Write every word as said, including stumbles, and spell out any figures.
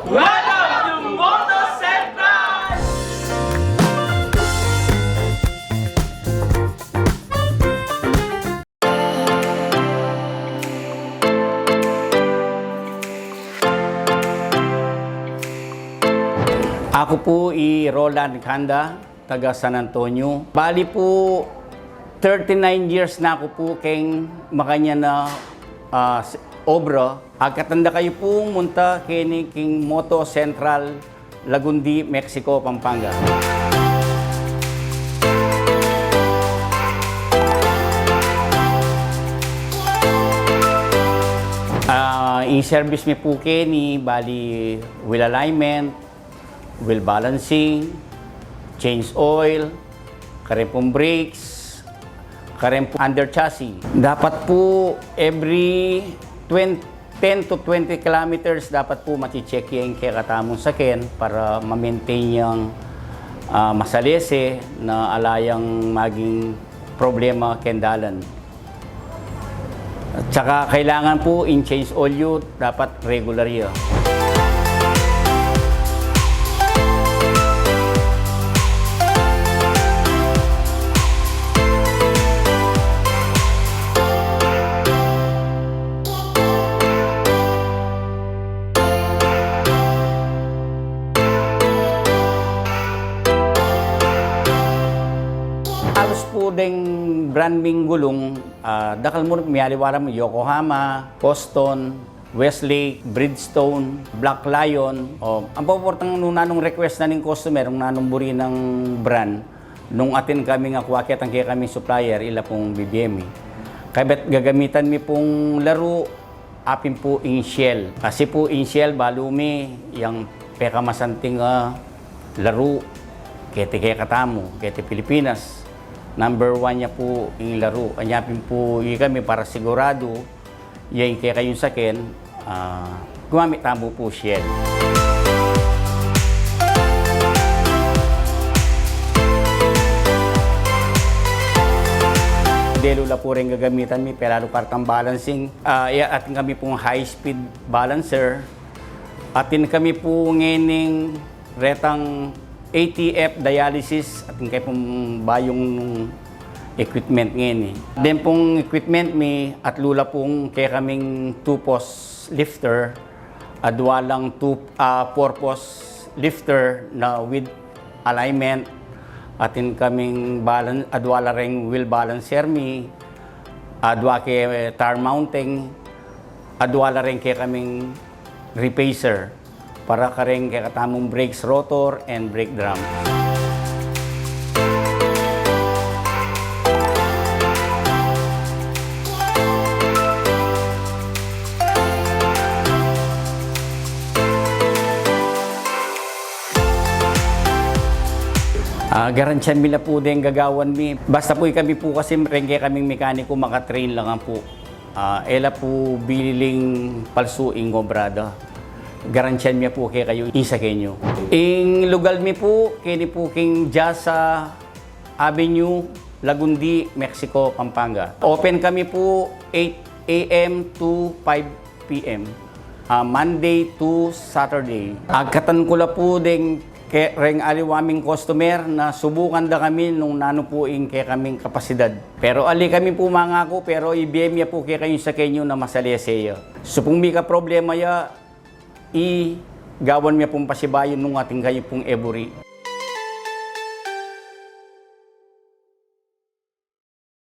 Welcome to Moto Central! Aku pu i Roland Canda, taga San Antonio. Bali pu, thirty-nine years na ku pu keng makanyan a, ah, s-, obra. Agkatan da kayu pung munta keni king Moto Central, Lagundi, Mexico, Pampanga. Ah, ing service mi pu keni, bali wheel alignment, wheel balancing, change oil, kareng pung brakes, kareng pung under chassis. Dapat pu every twenty, ten to twenty kilometers dapat pu mache-check ya ing kekatamung saken para ma-maintain yang, ah, masalese na ala yang maging problema keng dalan. At saka kailangan pu ing change oil yu dapat regular ya. Alus pu deng brand ming gulung, ah, dakal mu, mialiwa la mu, Yokohama, Boston, Westlake, Bridgestone, Black Lion. O, ang paportang nung nanung request na ning customer, nung nanung buri nang brand, nung atin kaming akua ketang kekaming supplier, ila pung bibie mi. Kaybat gagamitan mi pung laru, apin pu ing Shell. Kasi pu ing Shell, balu mi, yang pekamasanting, ah, laru, keti kekatamu, keti Pilipinas. Number one ya pu ing laru. Anya pin pu ikami para siguradu, ya ing kekayung saken, ah, gumamit tamu pu Shell. Delu la pu reng gagamitan mi, pelalu para kang balancing. Ah, ya, atin kami pung high speed balancer. Atin kami pu ngening retang A T F dialysis, atin kami pung bayung equipment ngeni. Deng pung equipment mi, atlu la pung kekaming two-post lifter, adua lang two, ah, four-post lifter na with alignment, atin kaming balan-, adua la reng wheel balancer mi, adua ke tire mounting, adua la reng kekaming repacer para kareng kekatamung brakes rotor and brake drum. Ah, garantian mi la pu deng gagawan mi. Basta pu ikami pu kasi reng kekaming mekaniko, maka-train la ngan pu. Ah, e la pu bililing palsu ing obra da. Garantian mi pu kekayu ing saken yu. Ing lugal mi pu, keni pu king Jasa Avenue, Lagundi, Mexico, Pampanga. Open kami pu eight A M to five P M, ah, Monday to Saturday. Agkatan ku la pu deng ke-, reng aliwa ming customer na subukan da kami nung nanu pu ing kekaming kapasidad. Pero ali kami pu mangaku, pero ibie mi ya pu kekayu ing saken yu na masalese ya. Supung mika problema ya, igawan mi ya pung pasibayu nung atin kayu pung e buri.